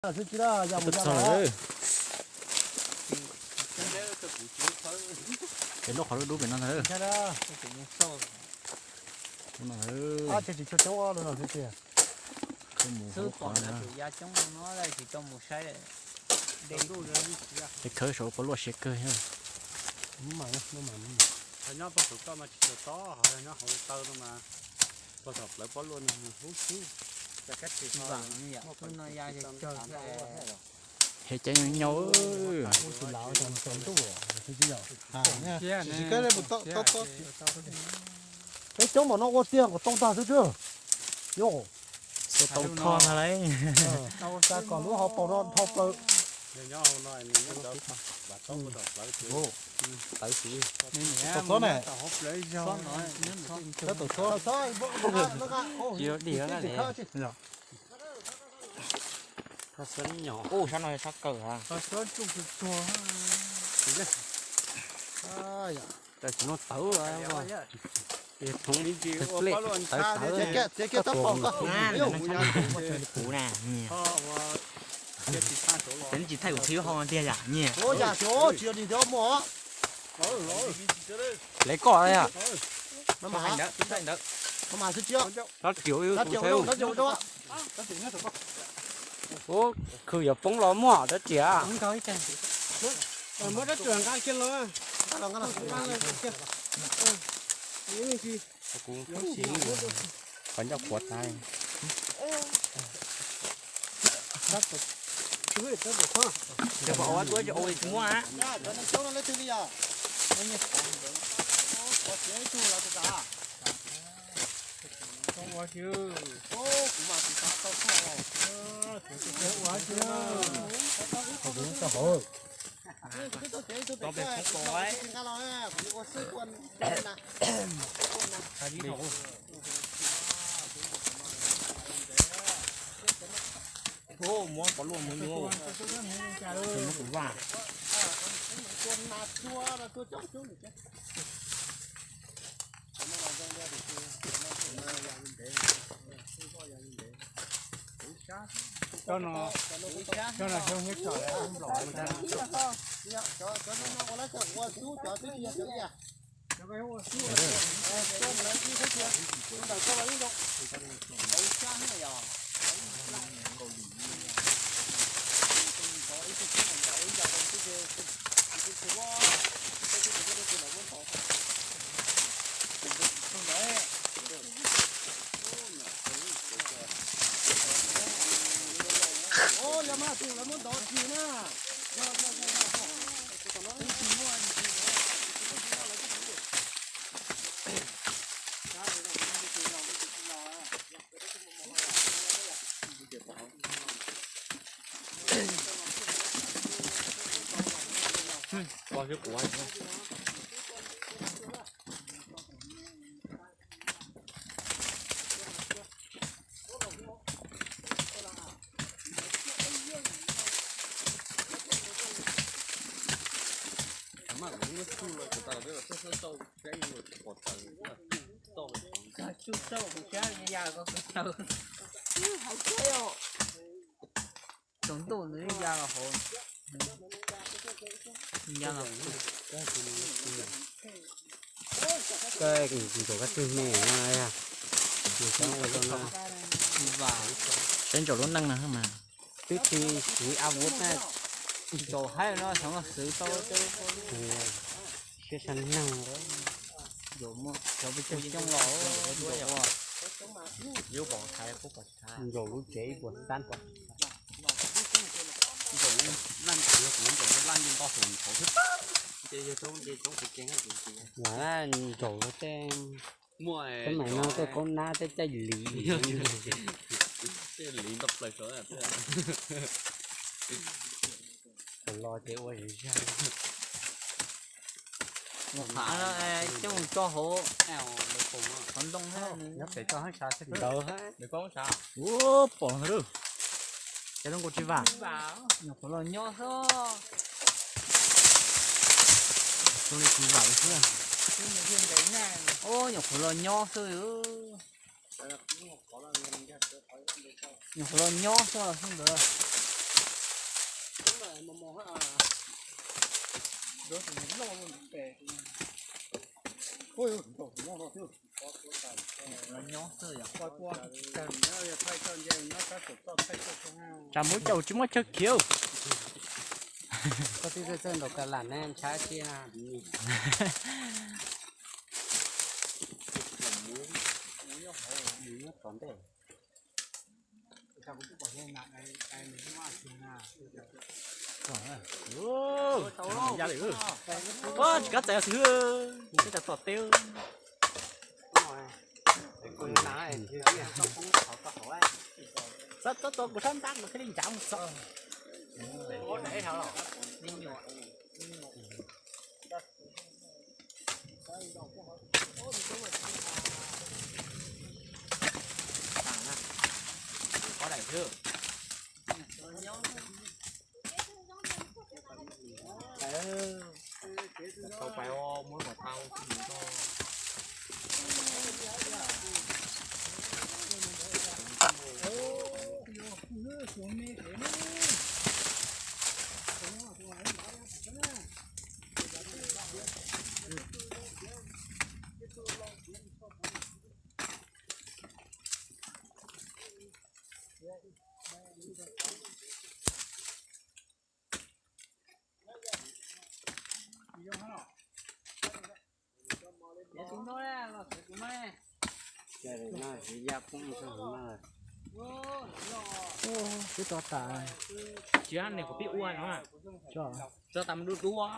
Txog lawm. Pem lub qhov dub dub pem no ntag. Mus hauv qhov no. Ces khawb saum ua pov luaj siab kawg thiab. Heev cai nyob nyob. Peb coob npaum no ua tiag kom tau ntag xwb. Xua tau tho ntag lauj. Kom lub hauv paus no dhau plaws. Tawv xwb. Tsis tau txhob. Ub, sab no sab kawg ha. Tawv tsis no tawv. Tawv tawv. Kuv na, nyias. Tsis thaij kuv qhib hau tiag yam nyias. Lawv koj yam. Rab riam tus thaij. Ub, khw yuav poob los muaj rab riam. Qhov ncauj qhuav tas. Ua tsis muaj. Muab pov luaj mus yuav. Muab kuv vaj. Cov no, cov no xyov nyiaj tsawg lawm. Tsaus ntuj nws ya los hauv. Ya los. Koj ntsaum koj tug me no, ua no. Saib ntsaum lub neej no mas. Twb tsis siv a vuv na. Ntsaum haib no xyov xwv tau siab sab neeg. Cov peb coob coob los ua. Ntsaum lub tsev ib puas xab puas. Ntsaum tej, tej maim no tej kaub nab tej caij li. Los ces ua zig zag. Coj mus tso hauv qhov ntoo thiab. Ntawd ua pom ntawd. Cov zoo nkaus tsis vam. Nyuam qhuav los nyob xwb. Zoo li tsis vam li xwb. Ub, nyuam qhuav los nyob xwb. Nyuam qhuav los nyob xwb xwb ntawd. Tsam muab cau tsis muab chaw khiav. Koj twb txawj ntaus ka lam ne, ntshai tsis na. Tsis kab txais xwb, tsis tas tom teb. Txhob txhob txhob, kuv sab ntab kuv thiaj li ncav mus txog. Tau pais muab kom tau. Twb tso tas. Tsis ne, kuv pib ua no. Tso tas mus dua dua.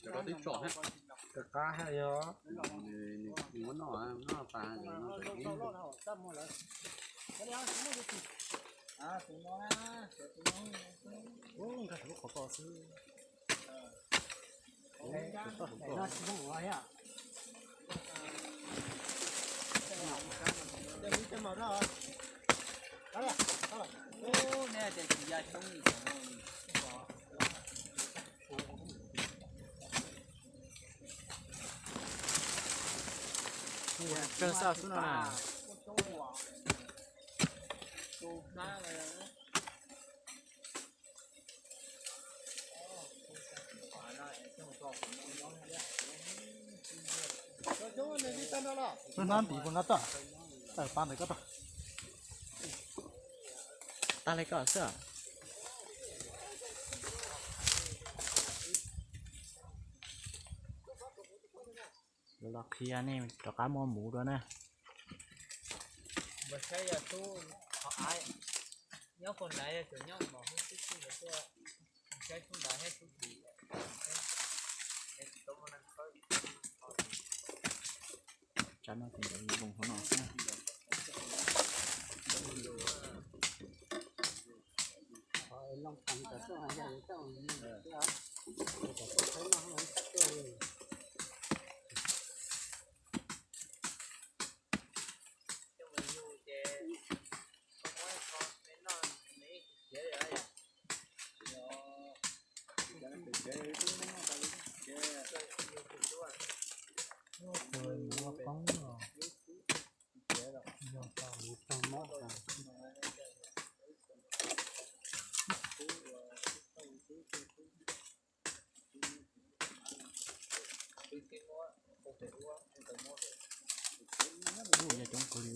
Cov no twb tso thiab. Kawg qab thiab yog. Nws muab noj, noj tas. Nkag saum lub qhov ko xwb. Tsawg xwb no na. Hnab ntim puas nqa toj, tawm pa ntawm koj tog. Tag li ko xwb. Los qhia nej rov qab muab mus dua na. Tsab no ces ntawd zoo hauv no xwb na. Yog coob kawg li.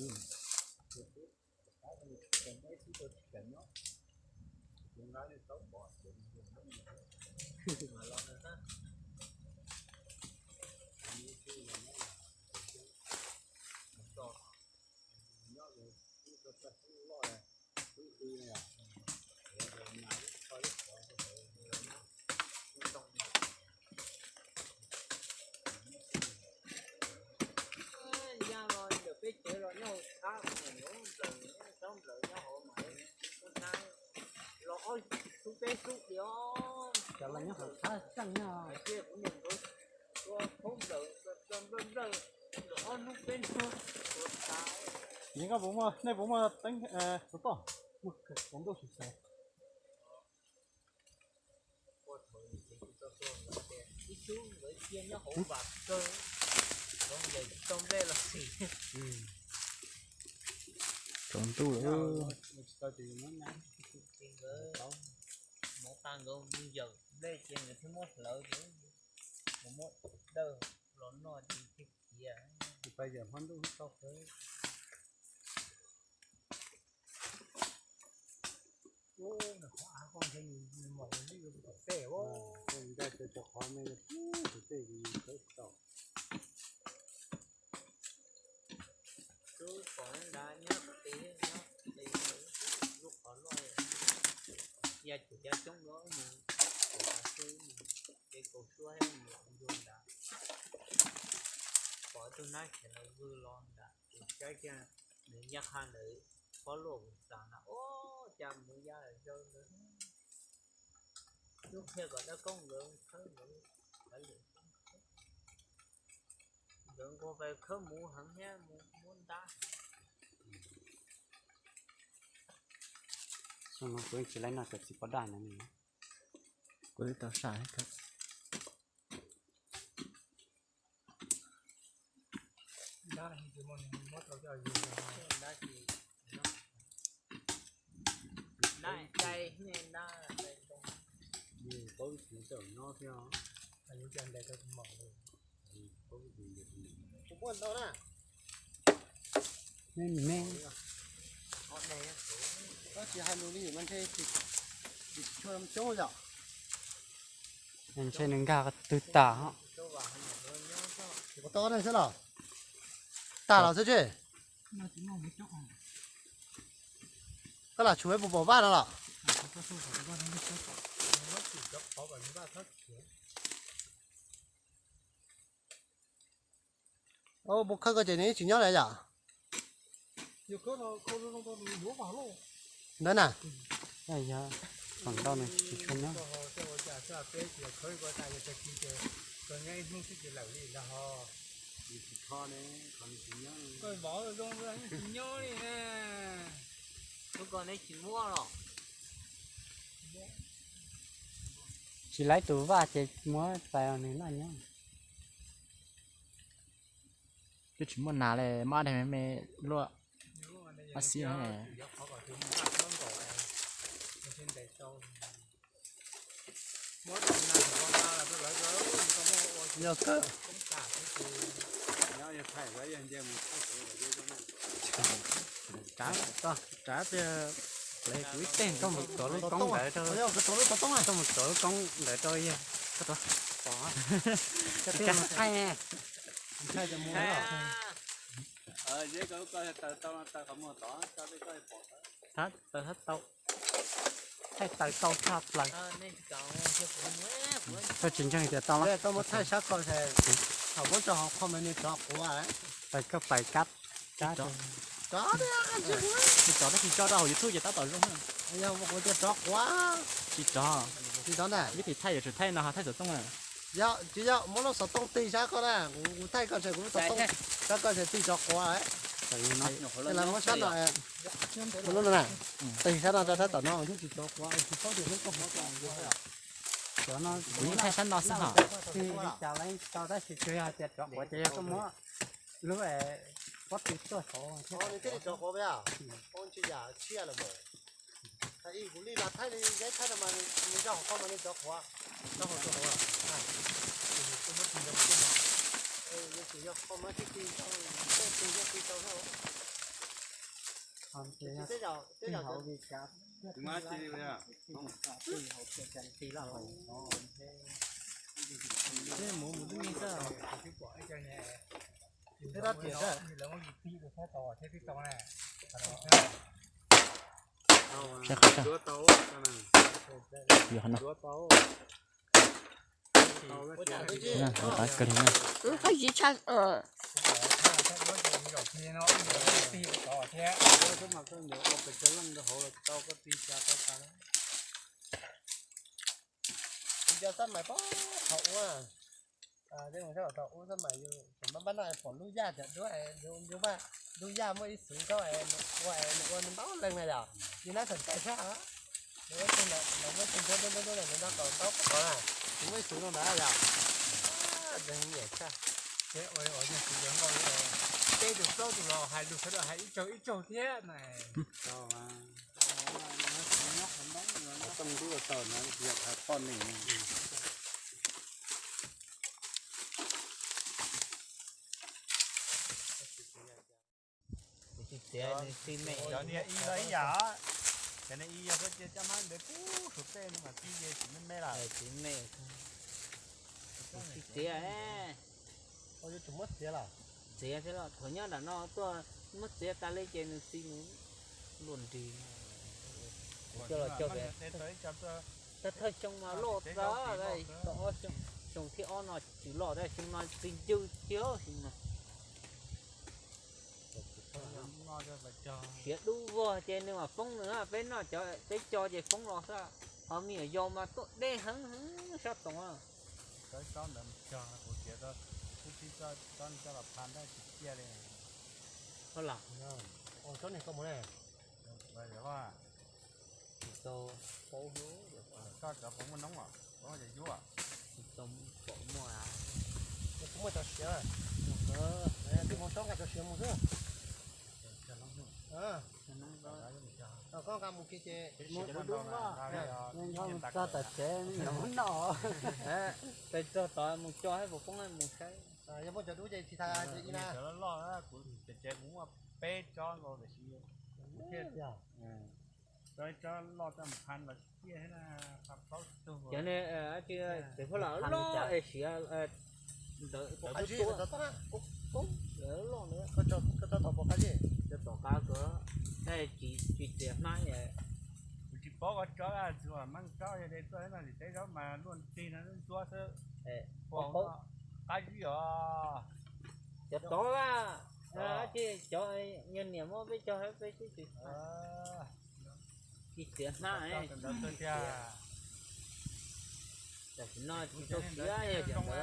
Peb chaw los nyob hauv thab, nplawm, nyob hauv mas los ob hnub peb hnub li os. Cov los nyob hauv thab tseeb no. Hais tias kuv niam nkawd tua khaub nplawm nplawm nplawm nplawm los ob hnub peb hnub tuag tas. Yeej koj puas muaj, nej puas muaj teeb xov tooj? Muaj, tsaus ntuj tsis tsaus. Ib tug nkawd cia nyob hauv vam kawg, nkawd tau nplej los xim. Tsaus ntuj lawm. Hmoob tag nkawd mus yawm nplej ces nkawd thiaj muab hlawv ces nkawd muab dawj los noj ces thiaj khiav. Pais yawm hmo ntuj tau hlawv. Ntshai cov qhov me ntshai tej ntshai tau. Lub qhov nrad nyob qhov tid, nyob qhov tid, lub qhov loj, ya cuam ya coob los mus, ces kaus suab thiab mus nrad, pom tus nab khiav los vwm los nrad, ces saib kiag nws ya qha ntawd pob luaj kuv xav na, ua cas mus ya zawg ntawd. Lub qhia kom dab koob nkawd khawb nkawd, nkawd nquag pais khawb muv heev thiab muab ntab. Xyoo no kuv yeej tsis laib noj cov txiv poj daj no li. Kuv twb tau sam thiab. Kuv muaj ntau na. Me me, koj tsis hais lus li mas ntshe tsis tshua coob yom. Ntshe nws nkag twg tas. Ua tau ne xwb los? Tag los xwb tsis? Koj lam tshuav ib puas pom vaj no los? Mus khawb koj ces nws tsis nyob lawm yom? Ntawd na. Yog, feem ntau nws tsis tshua nyob. Tsis laib tus vaj ces muab pais nws noj nyob. Twb tsis muaj nas li, mab deg me me luaj. Mab xib no. Yog kawg. Tov, tov tiag, kuv ib teg koj mus tuav lub koob ntawd rau, koj mus tuav lub koob ntawd rau yawg. Koj tuav. Tsis tau thaij. Thaij taws tau tshaj plaws. Koj tsis ntseeg tias tau los? Koj muab thaij sab ko, thaum muab tso hauv qhov mas nws rov quav. Pais koj pais kab. Tsis rov, tab sis tso rau hauv YouTube ces tab tom zoo. Yog kuv tias rov quav. Tsis rov. Tsis rov ntag. Vib tim thaij yuav tsum thaij no ho thaij xov tooj na. Yog tsis yog muab lub xov tooj tig sab ko na, kuv thaij koj ntshe kuv lub xov tooj sab ko ntshe tig rov quav. Muab sab no, tig sab no rau sab tom no thiaj tsis rov quav, tsis paub tias lub ko hov tau. Cov no kuv yeej thaij sab no xwb hos. Tig li cas los yeej tau tab sis tsuas yog tias rov quav ces yog koj muab lub pob tw tuaj saud thiaj li rov quav. Ntsis yam tshiaj lawm mas. Kuv li los thaij li, thaij no mas nws zaum qhov mas nws rov quav, rov quav. Yuav tsum yog qhov mas tib tig tau, tib tig tau thiab. Tej zaum, tej zaum Yog no, tau kawg li na. Qab zib tshaj. Cov xab mais pab thaum ub, thaum ub xab mais yus pom lub yaj cov duab, lub yaj muaj ib xwv nkaub, ua nws ua nws ntaub leeg na yom, yus nab xeem tais tshaj. Nws ua tug ntawd, lawv muaj tug ntaub ntaub ntaub ntaub ntaub ntaub qhov na, nws muaj ib xwv no ntawd yom. Nws nyiam tshaj. Ces ua ua yog kuv yuav nkaus li peb tus plaub tus los hais lus sawv daws hais ib tsaug ib tsaug thiab na. Tau mas. Tau ntuj los tau no yog poj niam. Tsis txiav nws txi me. Cov niag ib yam, cov niag ib yam xwb ces coj mab ntev pub suav tej no mas txi ces tsis me me lawm. Tsis me, tsis txiav. Yuav tsum muab txiav los? Txiav thiab los, thaum nyob nram no tuaj muab txiav tas li ces nws txi nws luaj nrig. Kuv coj los cog, tab thawj xyoo mas loj tas, xyoo thib ob no tsis loj tab, xyoo no txi ncw thiab xyoo no. Siav dub vog ces nws mam foob nws, peb noj cov peb cog ces foob los xwb. Ho me nyuam yaus mas tuaj deb heev heev sab toom. Koj cov puas muaj noob os? Puas muaj cov yuav? Tsis tau pom muaj. Kuv muaj cov siav. Tus hmoob tsob nqa cov siav mus xwb. Koj nqa mus kiag ces mus tso tom tsev, noj. Peb txog tod mus coj thiab puas foob mus saib. Yog muaj cov dub ces tsis tas cov ib na. Loj loj, kuv tsev kuv muaj peb tsob nkaus tiam sis tsob loj toj mus phan los tiaj thiab na, phan plaub tug. Cov ne, tsev phuaj los loj es siav ntawd, tom qab kawg, tsis txiav hnab. Kuv tsis paub koj tsob txog meej tsob yog de tuaj no, teb zaub mas luaj nrig no ntsuab xwb. Ua qab zib os. Cov tod a, cov yog niam muab peb cog peb tsis txiav hnab. Tam sim no tsis tau siav yog cov ntawd.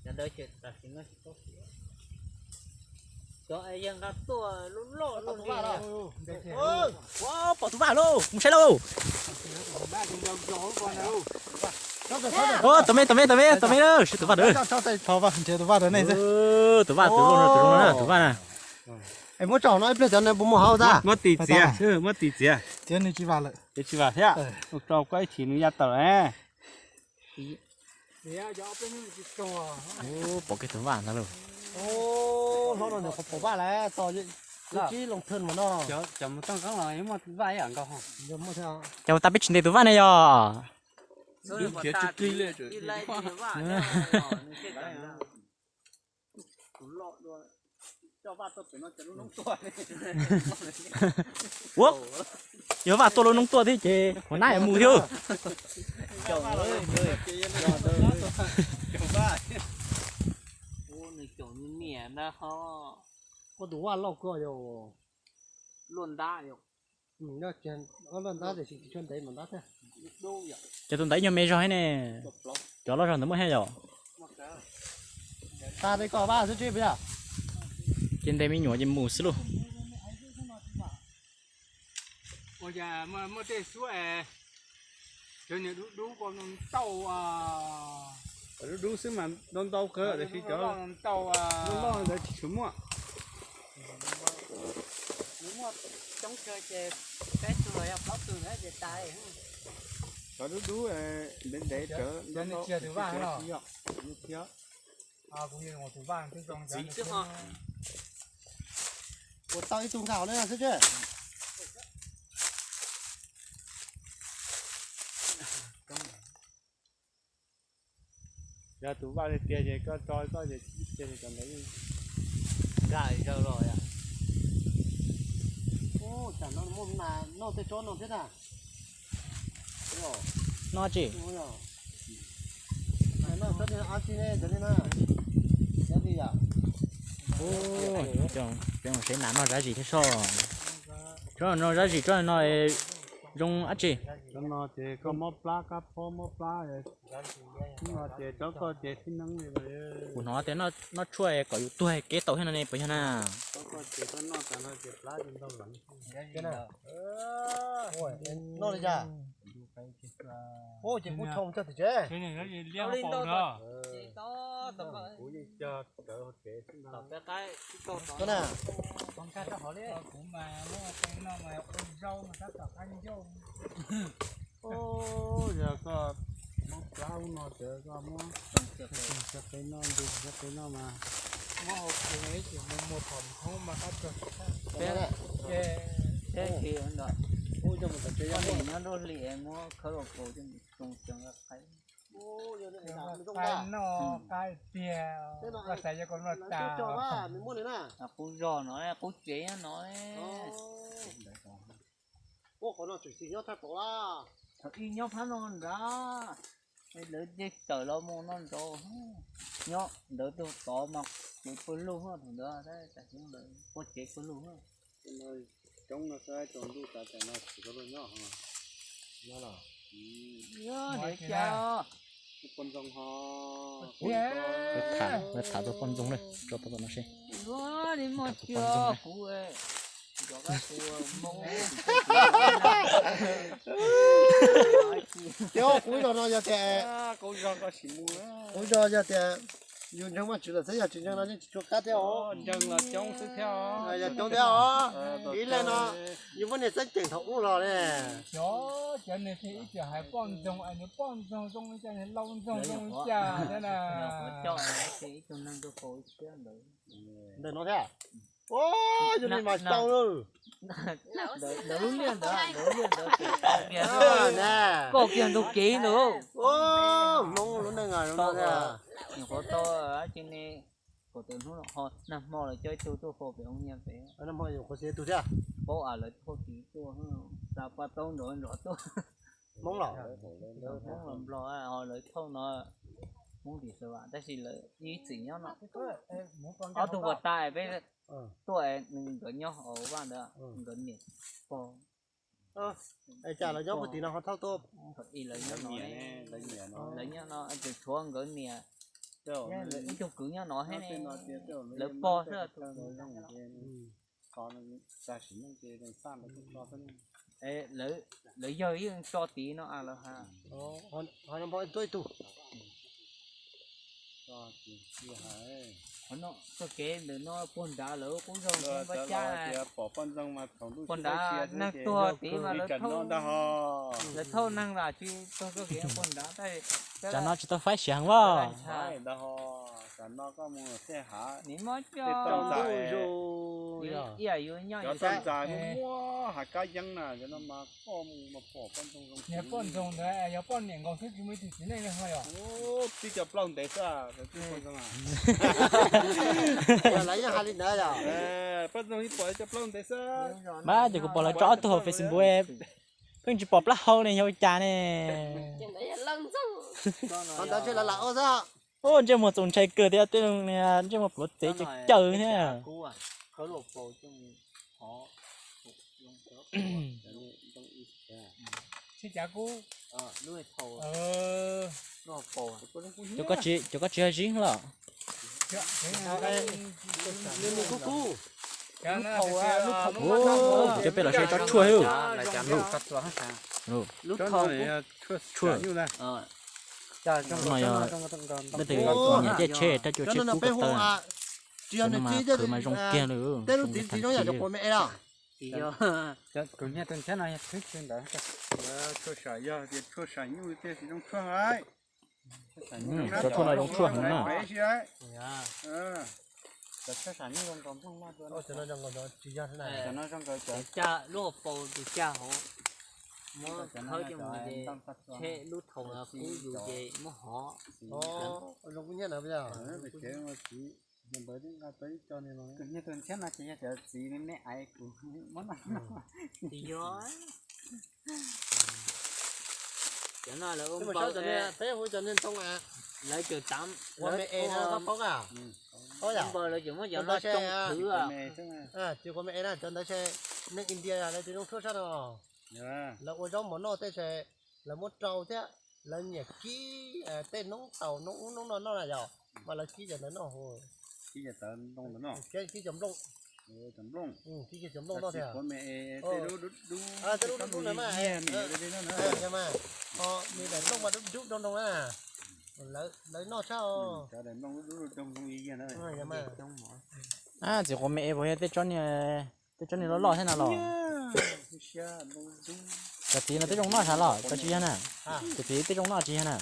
Cov ntawd ces tam sim no tsis tau siav. Cov es yog nqa tuaj lub loj lub nrig. Pom tus vaj lauj, mus saib lauj. Tom me tom me tom me tom me, saib tus vaj. Tus vaj tus zoo na, tus vaj na. Muab tso no ib pliag cov no puas muaj hauv tas? Muab tis txiav, muab tis txiav. Txiav nws tsis vam lawm. Tsis vam thiab. Ua rau koj ib chim nws ya tawm lawm. Pom kiag tus vaj ntag lauj. Hlob no nws qhov pom vaj lawm, tos ib tsib loo thwj mas no. Cov mus toj nqeeb los muaj vaj ib yam nkaus. Cov mus tas peb tsis ntes tus vaj ne yog. Ua, yog vaj tuaj lub noob tuaj thiab ces qhov nab mus thiab. Nws caum nws niam na ho. Koj tus vaj loj kawg yog. Luaj ntab yog. Luaj ntab tiam sis tsis tshua ntev mas ntab thiab. Cov tus ntawd nyuag me zog ne. Cov loj zog ntawd muaj thiab yom. Tas li koj vaj xwb tsis puas yog? Ces ntes me nyuam ces mus xwb lauj. Ua cas muaj tej suab cov niag dub dub ko ntau. Cov dub dub xwb mas ntau ntau kawg tiam sis cov loj loj ntawd tsis tshua muaj. Muaj coob kawg ces peb tug los yog plaub tug na ces tas. Cov dub dub ntev ntev cov ntau ntau tsis yog. Kuv tus vaj xwb ho. Kuv tau ib tug nkaus na xwb tsis. Yog tus vaj tiag tiag ces koj tso koj ces tiag tiag cov ntawd yeej nkag zaws los yom. Tam no muaj nas noj tej tsob no thiab na. Noj tsis? Noj tsob av tsi ne cov li na. Cov li yom. Peb mus seb nas noj zab zis thiab soj. Tsob no zab zis tsob no zoo dab tsi? Tsob no ces koj mob plab kab phob mob plab. Tsob no ces tsob koj ces tib neeb li. Kuv hnov tias noj tshuaj kom yus tuag kev tau thiab no ne puas yog na? Noj li cas? Ua ces kuv thoo cog tim tsev. Kuv yeej cog rawv hauv tsev xwb ntag. Kuv mas muab qe noj mas ua zaub mas tab tom qab ncauj. Yog koj muab plab ub no ces koj muab cov qe noj, ntu cov qe noj mas muab hauv kiag no ib tug muag muag phom thoob mas qab tsuag. Ub, coj mus tom tsev, nyob nruab hli es muab khawb los kaus coj mus tsoo tsees vaj qaib. Vaj qaib noj qaib tiag, vaj xav yog koj noj tas. Qub zog no, qub tsev no. Thaum ub nyob phab no nrad, lawv nce tawm los mus no nrad, nyob ntawd tug tod mas tsev pawg lug thaum ntawd, tam sim ntawd puag tsev pawg lug. Coob no xwb, tsaus ntuj tas tam no tsis tau luag nyob. Poj ntxoog ho. Tham, tham tus poj ntxoog na, tso tau no seb. Li muaj cia kuv. Ces kuv ib zaug no yog tias, kuv ib zaug yog tias yus ntseeg Vajtswv lawm xwb, yog tsis ntseeg no yeej tsis tshua qab thiab os. Ntseeg los coob xwb thiab os. Yog coob thiab os. Ib leeg no yus muab niag xeeb ceem thaum ub los ne. Cov, cov niag ib txwm hais poj ntxoog, nws poj ntxoog zoo li cas, nws laus ntxoog zoo li cas thiab na. Ntawm no thiab. Yog li mas tau lawm. Ntawm lub liaj ntawd, ntawm lub liaj ntawd, koj kiag ntug kev ntawd. Hmoob lub neej zoo no thiab. Nyuam qhuav tau, ces ne, kaum tawm hnub ho nag hmo lawv coj ib tug tuaj faus pem hoob nyiaj pem. Nag hmo nyuam qhuav xiv tus thiab. Paub as lawv thauj tiv tuaj, xa paj taub nrov nrov tuaj. Hmoob los? Hmoob los Nplog ho lawv thauj no. Hmoob tim Xav Vam tab sis lawv ib txwm nyob no. Ob tug puas tas peb tuaj, nkawd nyob hauv vaj ntawd, nkawd niam pog. Es cas lawv nyob puag tim no ho thauj tuaj? Lawv nyob no, lawv nyob no ces tshuav nkawd niam, ib tug kwv nyob no thiab ne, lawv pog xwb. Lawv yawg ib tso tiv no a lawv has. Ho no pog tuaj ib tug. Qhov no txoj kev ntawm no puag nrad lawv qub zog pab cab. Puag nrad neeg tuag tid mas lawv thauj, lawv thauj neeg los tsis tau txoj kev puag nrad. Tsam no tsis tau faib siav heev as. Ib yam yus nyob cov toj ntxas muaj muab hav kab yeeb na, cov no mas koj mus mas pom poj ntxoog zoo. Niag poj ntxoog ntawd yog poj niam nkaus xwb tsis muaj ib tug txiv neej li ho yog. Tib co plaub ntev xwb. Lawv yeej hais li ntawd yog. Poj ntxoog ib pom co plaub ntev xwb. Mas ces kuv pom lawv tso ob tug hauv Facebook, pheej tsis pom plaub hau ne, yog ua cas ne? Qhov ntawd ntshe lawv lam ua xwb. Ub, ntsej muag txaus ntshai kawg thiab, tej ntsej muag pluav txev caws caws thiab. Cov koj tsis yog zib los? Cov pem los seb tsob tshuaj. Tshuaj no yog leej twg nyiam caij tsheb rab cua tsheb kub ko taw. Cov no mas khwv mas zoo kiag li. Tej lub txiv tsis zoo yam cov quav me es los? Tshuaj no zoo tshuaj heev na. Caj lub hauv paus tus caj hauv, muab khawb coj mus ces tshem lub thaum kub yus ces muab hov. Zoo kub nyiaj na. Nyiaj tus ntxhiab no ces yog cov txiv me me aiv kuv muab noj. Tsis yog. Cov no lawv ua npaws, peb hu cov niag ntoo, lawv cov tav, ua me es no koj paub a? Paub yom? Npaws lawv cov muab cov no tsoo khwv. Tsis ua me es na, cov ntawd se neeg India lawv tsis zoo tshuaj sab no. Lawv ua zaub mov noj tej se lawv muab rau thiab, lawv nyiam kib tej noob taus noob ub noob no noj na yom, mas lawv kib cov ntawd noj. Kib cov nplooj. Cov nplooj, tib kiag cov nplooj no tiag. Tej lub dub dub na mas, yog mas, ho nws daim nplooj mas dub dub doo doo na. Lawv noj tshaj os. Cov daim nplooj dub dub doo doo ib yam na. Txiv quav me es puas yog tej tsob niag, tej tsob niag loj loj thiab na los? Cov txiv no twb zoo noj sav los tsis yog na? Cov txiv twb zoo noj tsis yog na?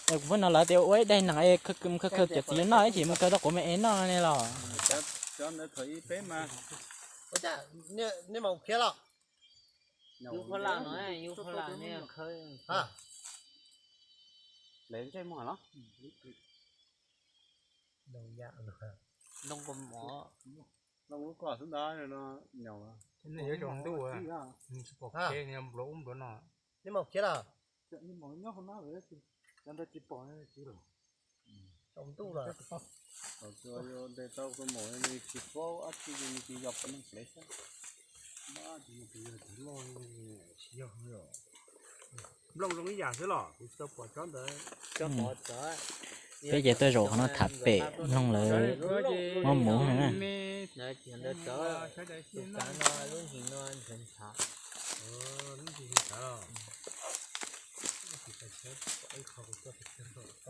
Kuv pheej hnov lawv tias ua ib daig nees es khaws khaws cov txiv noj ib chim mus khaws tau quav me es noj ne los. Lawv ntsej muag los? Lub ko xwb ntag no. Yuav tsaus ntuj, nws tsis pom kev, nws npluav ub npluav no. Neb mus khiav lawm? Nyob hauv no, cov ntawd tsis pom tsis los. Tsaus ntuj lawm. Nws tsis paub dab tsi, nws tsis yog neeg plev xwb. Nplooj zoo ib yam xwb los kuv tsis tau pom tsob ntawd. Peb ces tuaj zaum qhov no tham pem mloog lawv muab muv na. Ntawd cov ntawd tsawv, tus kav no lub ntsis no ntshav ntshav.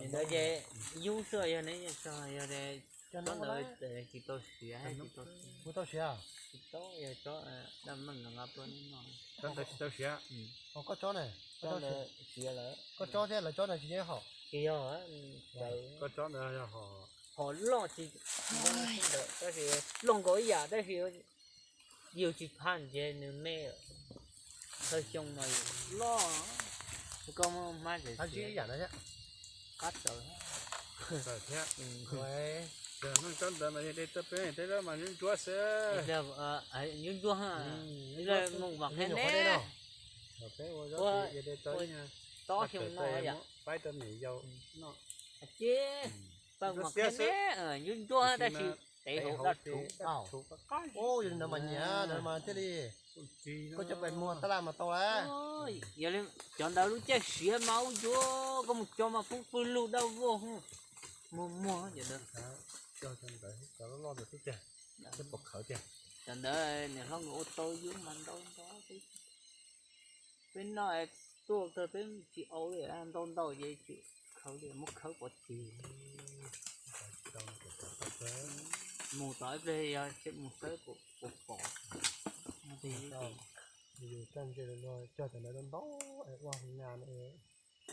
Ntawd ces yub xwb, yog ne, yog tsob ntawd tsis tau siav, tsis tau siav, tsis tau, yog tsob dab meej no nqa tuaj neb noj. Tsob ntawd tsis tau siav. Koj tsob ne, siav lawm. Koj tsob thiab lawv tsob ntawd tsis yog hom? Tsis yog, koj tsob ntawd yog hom, hom loj tsis, tab sis loj nkaus ib yam tab sis yus tsis phaj ntshe nws me. Thawj xyoo mas yus loj, koj muab hmab tsev ib yam qab txawv thiab. Tsob ntawd mas yog de tau peb tej zaub mas ntsuab ntsuab xwb. Ntsuab ntsuab, mus vam qhia neb. Tob xyoo no yom. Ces pab mam qhia neb, ntsuab ntsuab tab sis tev hauv daj rhuv, daj rhuv qab qab. Mas thiaj li, koj cov pais muag tab laj mas tau lawm. Yog li cov ntawd lub caij siav mas ub ntsuab, koj mus cog mas poob pw lug daj vog. Muag muag cov ntawd. Cov ntawd niam hlob nkawd ua tau yub mas ntau ntau. Peb noj tuaj kawg peb tsis au li, ntau ntau ces tsis khawv li, muab khawb pov tseg. Mus tom ib pliag yog mus xawb puas pom. Yus coj ntses los cog cov ntawd ntau ntau es ua hauv na,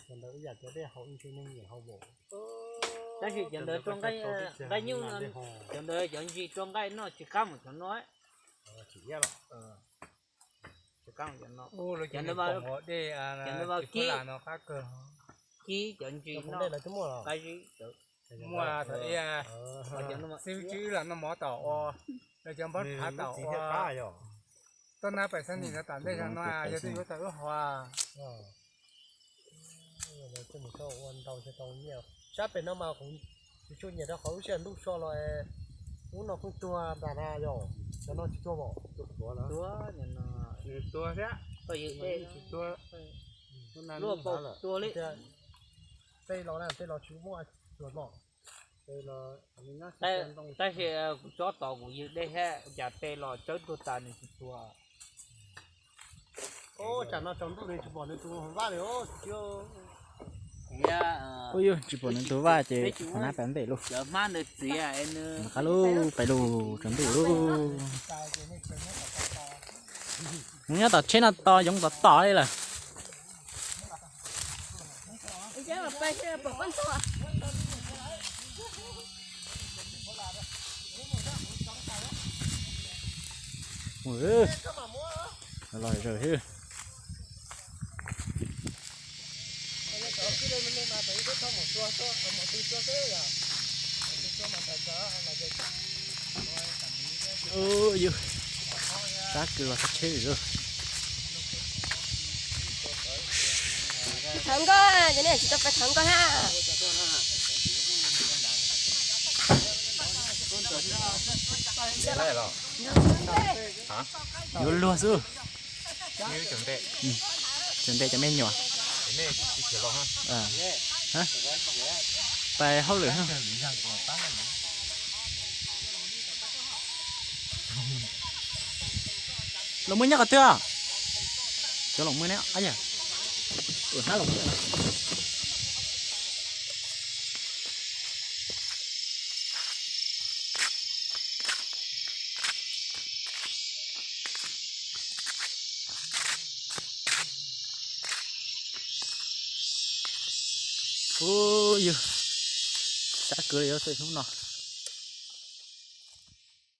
cov ntawd ib yam cov dej haus ib ntsis neeg nyiam haus npaum. Tab sis cov ntawd rau nqaij, nqaij nyuj, cov ntawd cov ntsis rau nqaij noj tsis qab mus cov no. Tsis qab mus cov no. Cov ntawd mas, cov ntawd mas kib, kib cov ntsis no. Muaj thaum ib xib hwb Tswb los noj mov tom ua, los cov npawg Phav tom ua, tuaj nab pais xab nis no tom ntej no yog twb yuav tau wb hov. Sab pem no mas kuv tsis tshua nyiam rau qhov lub sij hawm ntuj so los, ub no pheej tuag nram na yom, cov no tsis tuag pom. Tuag thiab, luaj pau tuag li. Tej los na, tej los tsis muaj tuag pom. Tab sis kuv tsob tod kuv ywg dej thiab, cas tej los tsawb tuag tas nws tsis tuag. Tsam no tsaus ntuj nws tsis pom nws tus vaj li. Ub, tsis pom nws tus vaj ces qhov nab pem ntej lauj. Cov hmab ntawd txiav nws qab lauj, pais lauj, tsaus ntuj lauj. Nyob tom tsheb no tos yoov tom tom li lawm. Los zaws thiab. Ub, sab kawg los sab tsheb lawm. Thawv nkauj, cov nej tsis tau pais thawv nkauj na. Yuav luag xwb. Tseem ntes cov me nyuam. Pais hauj lwm. Los muaj nyob qhov twg? Cov los muaj ne, yog. Ub, yog sab kawg li xwb hnub no.